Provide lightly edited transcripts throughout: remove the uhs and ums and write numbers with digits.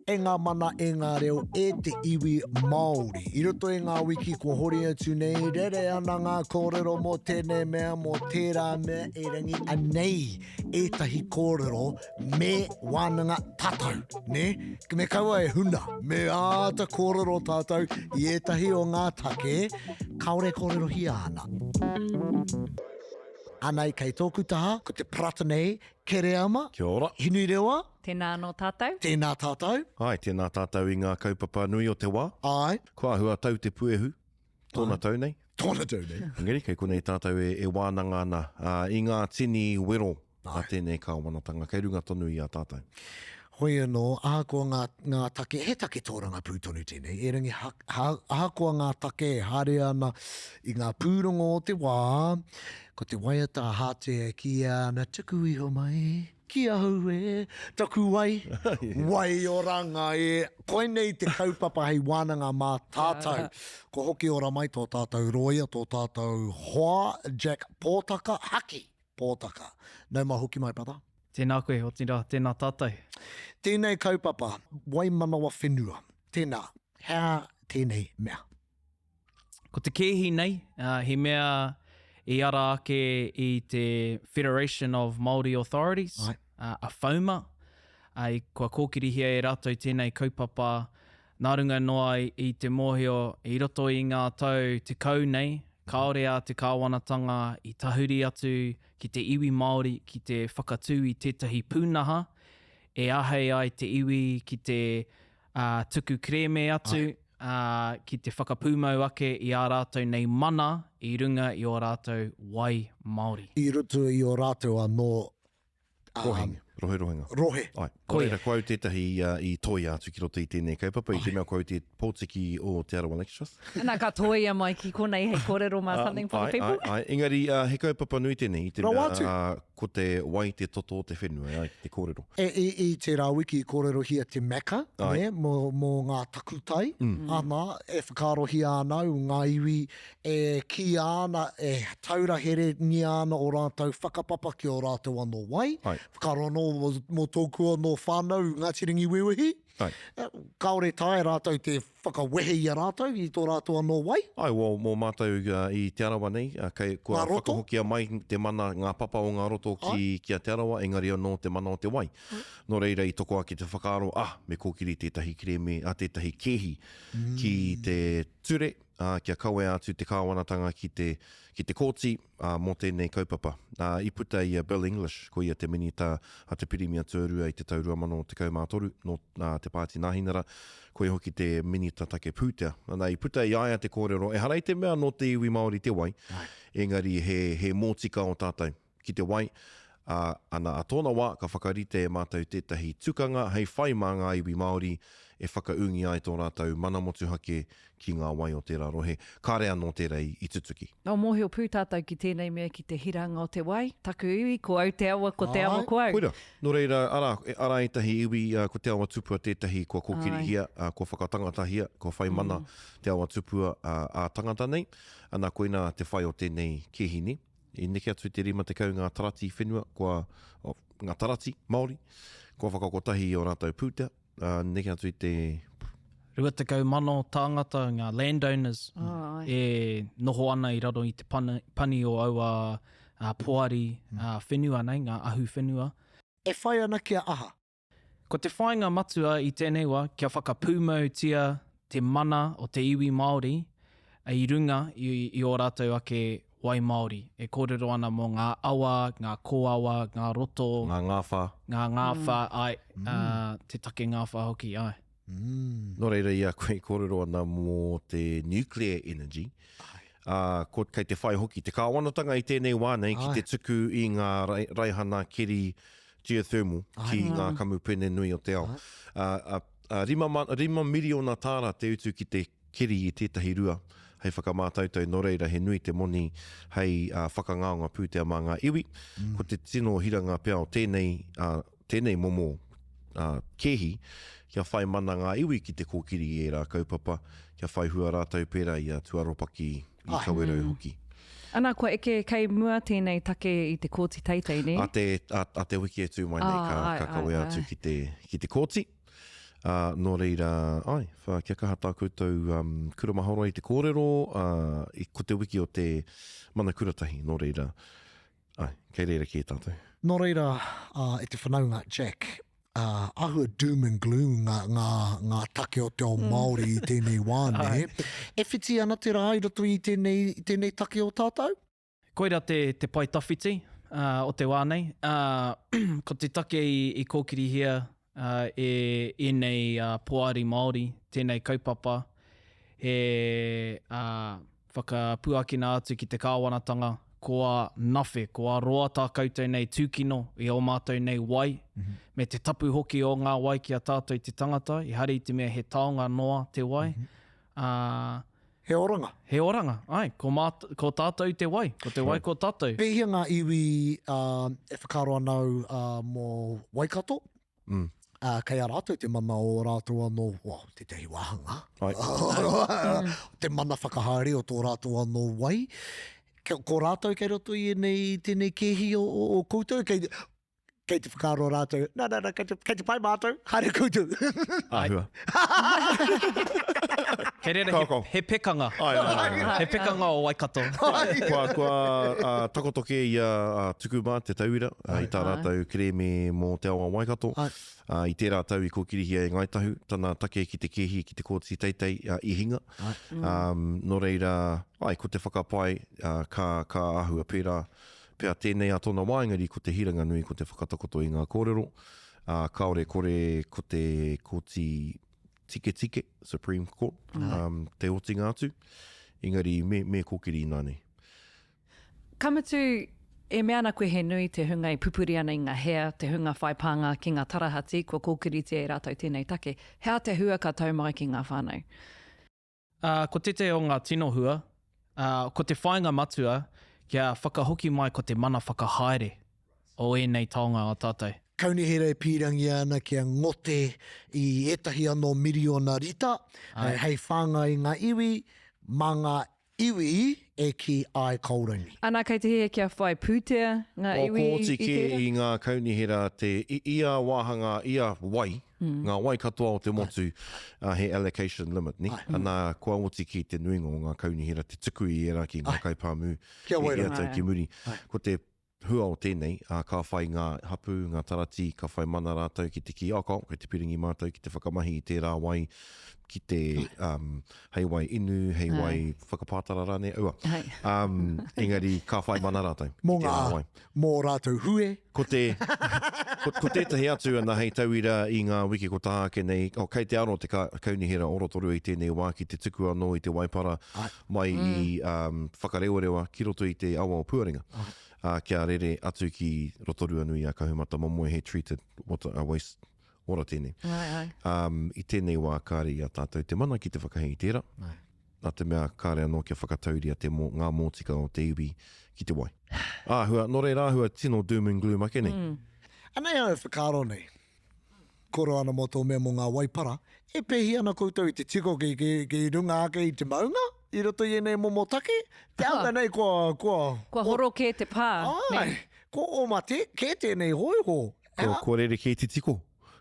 E ngā mana, e ngā reo, e te iwi Māori. I roto i ngā wiki kua hori atu nei, rere ana ngā kōrero mō tēnei mea, mō tērā mea, erangi anei ētahi kōrero me wānanga tātou, nē? Me kaua e huna, me āta kōrero tātou i ētahi o ngā take kāore e kōrerohia ana. Anei kei tōku taha, ko te parata nei, Kereama. Kia ora. Hinurewa. Tēnā anō tātou. Tēnā tātou. Āe, tēnā tātou i ngā kaupapa nui o te wā. Āe. Kua āhua tau te puehu, tōna tau nei. Tōna tau nei. Engari, kei konei tātou e, e wānanga ana ā, i ngā tini wero a tēnei kāwanatanga, kei runga tonu i a tātou. Hoi anō, ahakoa ngā, ngā take, he take tōrangapū tonu tēnei, erangi ha, ha, ahakoa ngā take e haere ana i ngā pūrongo o te wā, ko te waiata a Hātea e kīia ana, tuku iho mai. Ki ahau e, taku wai, waioranga e. Koinei te kaupapa hei wānanga mā tātou. Ko hoki ora mai tō tātou rōia, tō tātou hoa, Jack Pōtaka, Haki Pōtaka. Nau mai hoki mai, brother. Tēnā koe, otirā, tēnā tātou. Tēnei kaupapa, Waimanawa Whenua, tēnā, hea tēnei mea? Ko te kēhi nei, he mea i ara ake i te Federation of Māori Authorities, a FOMA, kua kōkirihia e rātou tēnei kaupapa nā runga noa i te mōhio i roto i ngā tau 10 nei, kāore a te kāwanatanga i tahuri atu ki te iwi Māori ki te whakatū i tētahi pūnaha e āhei ai te iwi ki te tuku kerēme atu, ā, ki te whakapūmau ake i ā rātou nei mana i runga i ō rātou wai Māori. I roto i ō rātou anō Rohenga, rohe rohenga. Rohe. Ai. Nō reira, ko au tētahi i tōia atu ki roto i tēnei kaupapa, i te mea ko au te pōtiki o Te Arawa Lakes Trust. Ana, ka tōia mai ki konei hei kōrero mā Something for the People. Ai, ai, ai. Engari, he kaupapa nui tēnei, i te mea, ko te wai te toto o te whenua, e ai ki te kōrero. E, i, i tērā wiki i kōrerohia te Mecca, nē, mō, mō ngā takutai, ana, e whakaarohia ana au ngā iwi e kīia ana, e taura herengia ana ō rātou whakapapa ki ō rātou anō wai, whakaaro anō mō, mō tōku anō whānau Ngāti Rangiwewehi, kāore taea rātou te whakawehe i a rātou i tō rātou anō wai. Āe, well, mō mātou i Te Arawa nei, kei, kua whakahokia mai te mana, ngā papa o ngā roto ki, ki a Te Arawa, engari anō te mana o te wai. Nō reira i toko ake te whakaaro, ah, me kōkiri tētahi kerēme, ah, tētahi kēhi ki te ture, ā, kia kawea atu te kāwanatanga ki te, ki te kōti, ā, mō tēnei kaupapa. Ā, i puta i a Bill English, ko ia te Minita a te Pirimia Tuarua i te tau 2013, nō te Pāti Nāhinara, ko ia hoki te Minita Take Pūtea. Nā, i puta i a ia te kōrero, ehara i te mea nō te iwi Māori te wai, engari he, he mōtika o tātou ki te wai, ā, ana, ā tōna wā ka whakarite e mātou tētahi tukanga hei whai mā ngā iwi Māori e whakaūngia ai tō rātou mana motuhake ki ngā wai o tērā rohe, kāre anō tērā i tutuki. Nō mōhio pū tātou ki tēnei mea ki te hiranga o te wai, taku iwi, ko au te awa, ko te awa ko au. Koira. Nō reira, arā, arā ētahi iwi, ko Te Awa Tupua tētahi kua kōkirihia, kua whakatangatahia, kua whai mana Te Awa Tupua ā-tangata nei. Ana, koinā te whai o tēnei kēhi, nē. I neke atu i te 50 ngā tarati whenua kua, ngā tarati Māori, kua whakakotahi i ō rātou pūtea. Ā, neke atu i te. 20,000 tāngata, ngā landowners, oh, e noho ana i raro i te pani, pani o aua uh, poari uh, whenua nei, ngā ahu whenua. E whai ana kia aha? Ko te whāinga matua i tēnei wā, kia whakapūmautia te mana o te iwi Māori i runga i, i ō rātou ake wai Māori. E kōrero ana mō ngā awa, ngā kōawa, ngā roto. Ngā ngāwhā. Ngā ngāwhā, āe, te take ngāwhā hoki, āe. Nō reira i a koe e kōrero ana mō te nuclear energy, ā, ko, kei te whai hoki te kāwanatanga i tēnei wā nei ki te tuku i ngā raihana keri geothermal ki ngā kamupene nui o te ao. Ā, ā, ā, miriona tāra te utu ki te keri i tētahi rua hei whakamātautau, nō reira he nui te moni hei whakangaonga pūtea mā ngā iwi. Ko te tino hiranga pea o tēnei, tēnei momo kēhi, kia whai mana ngā iwi ki te kōkiri i ērā kaupapa, kia whai hua rātou pērā i a Tuaropaki, i Kawerau hoki. Ana, kua eke kei mua tēnei take i te Kōti Teitei, nē? A te, a, a te wiki e tū mai nei, ka, ka kawea atu ki te, ki te kōti. Ā, nō reira, āe, wha, kia kaha tā koutou um, kura mahoro i te kōrero, ā, i, ko te wiki o te mana kura tahi, nō reira, āe, kei reira kē tātou. Nō reira, ā, e te whanaunga, Jack, ā, āhua doom and gloom ngā, ngā, ngā take o te ao Māori i tēnei wā, nē? E whiti ana te rā i roto i tēnei, i tēnei take o tātou? Koira te, te pae tawhiti uh, o te wā nei. Uh, ko te take i, i kōkirihia uh, e ēnei uh, poari Māori, tēnei kaupapa, he uh, whakapuakina atu ki te kāwanatanga, kua nawhe, kua roa tā koutou nei tūkino i ō mātou nei wai, mm -hmm. me te tapu hoki o ngā wai ki a tātou te tangata, i hari i te mea he taonga noa te wai. Mm -hmm. uh, He oranga. He oranga, ai, ko, māt, ko tātou te wai, ko te wai ko tātou. Pēhea ngā iwi uh, e whakaaro ana au uh, mō Waikato? Mm. Uh, kei a rātou te mana o rātou anō, well, tētahi wāhanga, ai. te mana whakahaere o tō rātou anō wai. Ko rātou kei roto i ēnei, tēnei kēhi o, o, o koutou, kei, Kei te whakaaro rātou, nā, nā, nā, kei te, kei te pai mātou, haere koutou. Āhua. Kei reira he, he pekanga. Ai, ai, ai, ai. He pekanga o Waikato. Kua, kua uh, takoto kē i a uh, Tukumā te tauira uh, i tā rātou kerēme mō te awa Waikato. Ai. Uh, I tērā tau i kōkirihia e Ngāi Tahu tana take ki te kēhi ki te Kōti Teitei uh, i hinga. Ai. Um, nō reira, ai, ko te whakapae uh, ka, ka āhua pērā Pea tēnei a tōna wā, engari ko te hiranga nui ko te whakatakoto i ngā kōrero, ā, kāore kore ko te kōti tiketike, Supreme Court, um, te otinga atu, engari me, me kōkiri inānei. Ka mutu, e mea ana koe he nui te hunga e pupuri ana i ngā hea, te hunga whai pānga ki ngā tarahati, kua kōkiritia e rātou tēnei take. He aha te hua ka tau mai ki ngā whānau? Ā, ko tētehi o ngā tino hua, ā, ko te whāinga matua kia whakahoki mai ko te mana whakahaere o ēnei taonga a tātou. Kaunihera e pīrangi ana kia ngote i ētahi anō miriona rita hei whāngai i ngā iwi, mā ngā iwi e kī ai kaorangi. Ana kei te hiahia kia whai pūtea ngā iwi i tērā? Kua oti kē i ngā kaunihera te, i ia wāhanga, ia wai, ngā wai katoa o te motu, he allocation limit, ne? Ana, kua oti kē te nuinga o ngā kaunihera te tuku i ērā ki ngā kaipāmu i ia tau ki muri. Ko te hua o tēnei, ā, ka whai ngā hapū, ngā taratī, ka whai mana rātou ki te kī, oh, kao, kei te piringi mātou ki te whakamahi i tērā wai ki te, um, hei wai inu, hei wai whakapātara rānei, aua. Um, engari, ka whai mana rātou ki Mō ngā, tērā wai. mō rātou hue. Ko te, ko, ko tētahi atu ana hei tauira i ngā wiki ko taha ake nei, oh, kei te aro te ka, kaunihera o Rotorua i tēnei wā ki te tuku anō i te waipara mai i um, Whakarewarewa ki roto i te awa o Puaringa, ā, kia rere atu ki Rotorua nui a Kahumatamomoe, he treated water, uh, waste water tēnei. Ai, ai. Um, i tēnei wā kāre i a tātou te mana ki te whakahē i tērā, nā te mea kāre anō kia whakatauria te mō, ngā mōtika o te iwi ki te wai. Āhua, nō reira āhua tino doom and gloom ake nei. Mm. Anei au e whakaaro nei. Koro ana mō tō mea mō ngā waipara, e pēhi ana koutou i te tiko ki, ki, ki runga ake i te maunga, i roto i ēnei momo take? Te āhua nei kua, kua... Kua horo kē te pā, Āe, nē? ko oma te, kē tēnei hōiho. Kua, kua rerekē te tiko.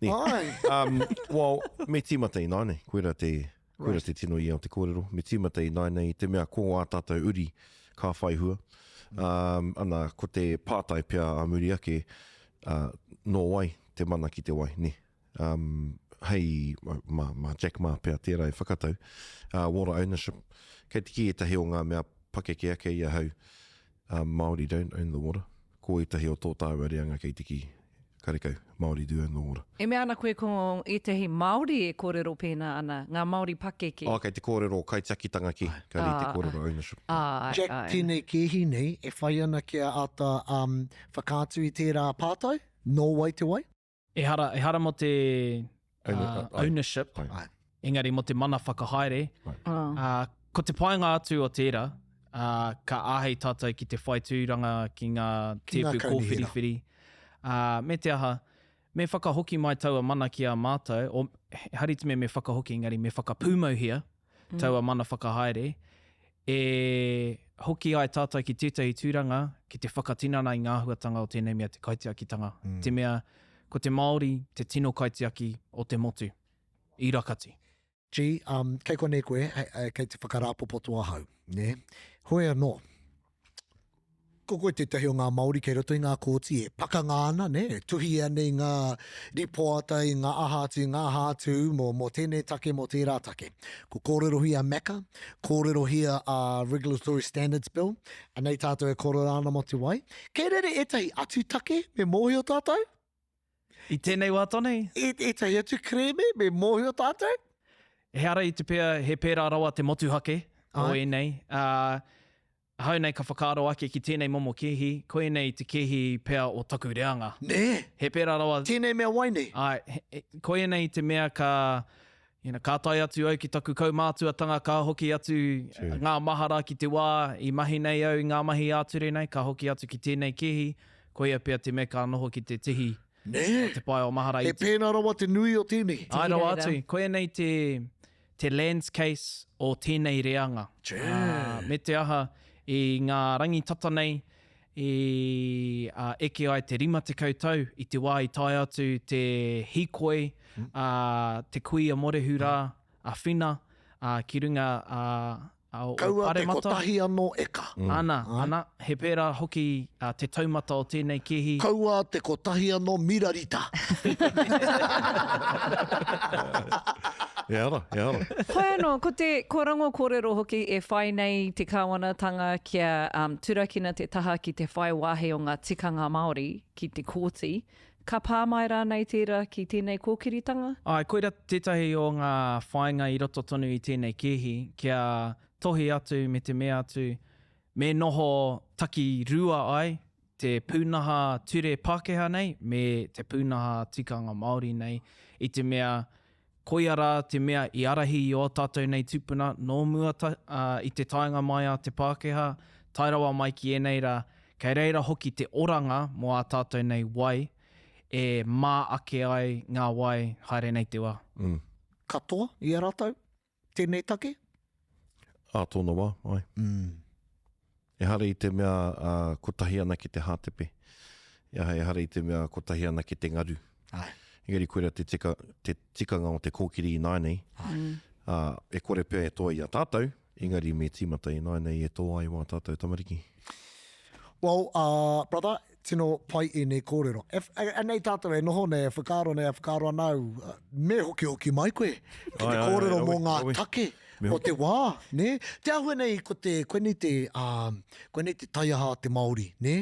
Nē. Āe. Um, well, me tīmata ināianei, koira te, koira te tino ia o te kōrero. Me tīmata ināianei i te mea ko ā tātou uri ka whai hua. Um, ana, ko te pātai pea ā muri ake, uh, nō wai te mana ki te wai, nē. Um, hei, mā, mā Jack Ma pea tērā e whakatau, uh, water ownership. Kei te kī ētahi o ngā mea pakeke ake i ahau, um, Māori don't own the water. Ko ētahi o tō tāua reanga kei te kī, karekau, Māori do own the water. E mea ana koe ko ētahi Māori e kōrero pēnā ana, ngā Māori pakeke. Oh, kei te kōrero kaitiakitanga kē, kāre i te kōrero ownership. Āe, Jack, āe. tēnei kēhi nei e whai ana kia āta um, whakaatu i tērā pātai, nō wai te wai? Ehara, ehara mō te uh, ownership, Ai. engari mō te mana whakahaere. Uh, ko te painga atu o tērā, uh, ka āhei tātou ki te whai tūranga ki ngā tēpu kōwhiriwhiri. Uh, me te aha, me whakahoki mai taua mana ki a mātou, o, ehara i te mea me whakahoki, engari me whakapūmauhia mm. taua mana whakahaere, e hoki ai tātou ki tētahi tūranga ki te whakatinana i ngā āhuatanga o tēnei mea te kaitiakitanga. Mm. Te mea, ko te Māori te tino kaitiaki o te motu. i rakati. G, um, kei konei koe, kei te whakarāpopoto ahau, nē? Hoi anō, ko koe tētahi o ngā Māori kei roto i ngā kōti e pakanga ana, nē, e tuhia nei ngā ripoata i ngā aha atu, i ngā aha atu mō, mō tēnei take, mō tērā take. Ko kōrerohia Macca, kōrerohia a Regulatory Standards Bill, anei tātou e kōrero ana mō te wai. Kei reira ētahi atu take me mōhio tātou? I tēnei wā tonu? E, ētahi atu kerēme me mōhio tātou? Ehara i te pea he pērā rawa te motuhake o ēnei. Ā, ahau nei ka whakaaro ake ki tēnei momo kēhi, koinei te kēhi pea o taku reanga. Nē! He pērā rawa. Tēnei mea wai nei? Āe, koinei te mea ka, you know, ka tae atu au ki taku kaumātuatanga, ka hoki atu ngā mahara ki te wā i mahi nei au i ngā mahi ā-ture nei, ka hoki atu ki tēnei kēhi, koia pea te mea ka noho ki te tihi Nē! o te pae o mahara i He pēnā rawa te nui o tēnei. Āe rawa atu, koia nei te, te lands case o tēnei reanga. Tē. Ā, me te aha, i ngā rangi tata nei, i eke ai te 50 tau i te wā i tae atu te hīkoi a te kuia morehu rā, a Whina, ki runga o Kaua te Paremata. kotahi anō eka. Ana, ana, he pērā hoki te taumata o tēnei kēhi. Kaua te kotahi anō mirarita. E ara, e ara. Hoi anō, ko te, ko Rongo kōrero hoki e whai nei te kāwanatanga kia um, turakina te taha ki te whai wāhi o ngā tikanga Māori ki te kōti, ka pā mai rānei tērā ki tēnei kōkiritanga? Āe, koira tētahi o ngā whāinga i roto tonu i tēnei kēhi, kia tohi atu me te mea atu, me noho takirua ai te pūnaha ture Pākehā nei me te pūnaha tikanga Māori nei, i te mea Koia rā te mea i ārahi i ō tātou nei tūpuna nō mua i te taenga mai a te Pākehā, tae rawa mai ki ēnei rā, kei reira hoki te oranga mō ā tātou nei wai e mā ake ai ngā wai haere nei te wā. Katoa i a rātou tēnei take? Ā tōna wā, āe. Ehara i te mea kotahi anake te hātepe. Ehara i te mea kotahi anake te ngaru. Āe. Engari koira te tika, te tikanga o te kōkiri ināianei. Āe. Ā, e kore pea e toa i a tātou, engari me tīmata ināianei e tō ai wā tātou tamariki. Well, uh, brother, tino pai ēnei kōrero. E, e, anei tātou e noho nei, e whakaaro nei, e whakaaro ana au, me hokihoki mai koe ki te kōrero mō ngā take o te wā, nē? Te āhua nei, ko te, koinei te, um, koinei te taiaha a te Māori, nē?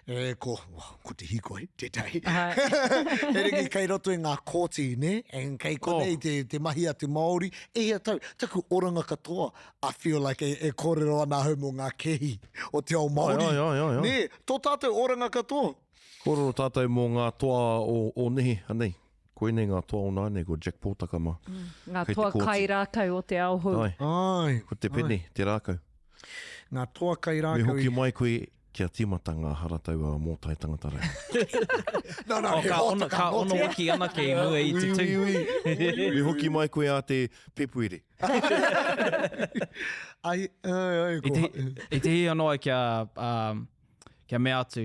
E, ko, ko te hīkoi, tētahi. Erangi kei roto i ngā kōti, nē? And kei konei oh. te, te mahi a te Māori, e hia tau, taku oranga katoa, I feel like e, e kōrero ana ahau mō ngā kēhi o te ao Māori. Ai, ai, ai, ai. Nē, tō tātou oranga katoa. Kōrero tātou mō ngā toa o, o nehe, anei. Koinei ngā toa o nāianei, ko Jack Pōtaka mā. Mm, ngā toa kai rākau o te ao hou. Ai. Ai. Ko te pene, ai. te rākau. Ngā toa kai rākau. Me hoki mai koe kia tīmata ngā haratau a mōtai tangata rau. No, no, he ka ono, ka ono wiki anake i mua i te tū. Me hoki mai koe a te Pepuere. Ai, ai, ai, ko... I te, i te hi anō ai kia, um, kia mea atu,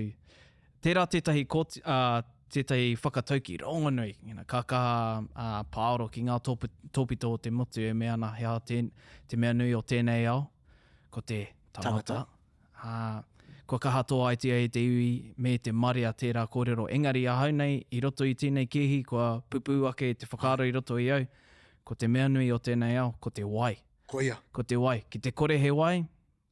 tērā tētahi, koti, uh, tētahi whakatauki rongonui, you know, ka kaha uh, pāoro ki ngā tōpi, tōpito o te motu e mea ana he aha te, te mea nui o tēnei ao, ko te tangata. Tangata. Ā, kua kaha tōaitia e te iwi me te marea tērā kōrero. Engari ahau nei, i roto i tēnei kēhi, kua pupū ake te whakaaro i roto i au, ko te mea nui o tēnei ao, ko te wai. Koia. Ko te wai. Ki te kore he wai,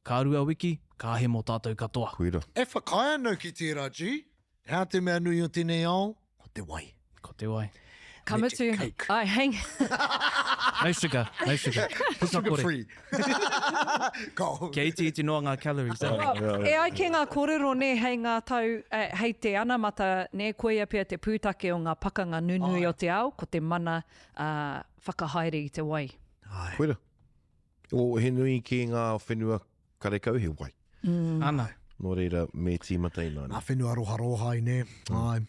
ka rua wiki, ka hemo tātou katoa. Koira. E whakaae ana ki tērā, G. He aha te mea nui o tēnei ao? Ko te wai. Ko te wai. Ka mutu, ai, hang. No sugar, no sugar. Puka Sugar kore. free. Ka... Kia itiiti noa ngā calories. Eh? Well, e ai ki ngā kōrero, nē, hei ngā tau, eh, hei te anamata, nē, koia pea te pūtake o ngā pakanga nunui o te ao, ko te mana uh, whakahaere i te wai. Ai. Koira. O, he nui ki ngā whenua karekau he wai. Mm. Ana. Nō reira, me tīmata ināianei. Ngā whenua roharohai, nē. Mm. Ai.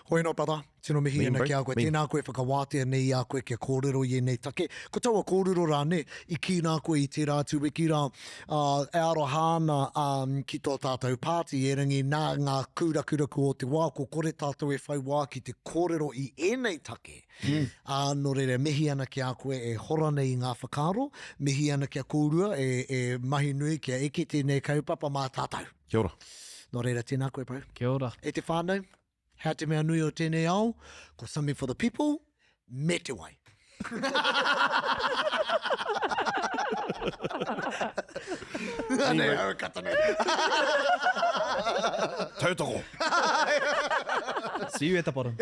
Hoi anō, brother, tino mihi ana ki a koe. Tēnā koe whakawātea nei i a koe kia kōrero i ēnei take. Ko taua kōrero rā, nē, i kī nā koe i tērā atu wiki rā, ā, e aroha ana, ā, ki tō tātou pāti, erangi nā ngā kūrakuraku o te wā, ko kore tātou e whai wā ki te kōrero i ēnei take. Ā, nō reira, mihi ana ki a koe e hora nei i ngā whakaaro, mihi ana ki a kōrua e, e mahi nui kia eke tēnei kaupapa mā tātou. Kia ora. Nō reira, tēnā koe, bro. Kia ora. E te whānau, hea te mea nui o tēnei ao, ko something for the people, me te wai. Anei au kata nei. Tautoko. See you at the bottom.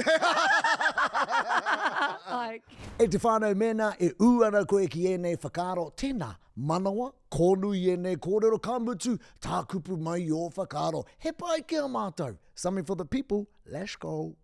Ai. E te whānau, mēnā e ū ana koe ki ēnei whakaaro, tēnā, manawa, kōnui i ēnei kōrero, ka mutu, tā kupu mai i ō whakaaro. He pai ki a mātou. Something for the people, let's go.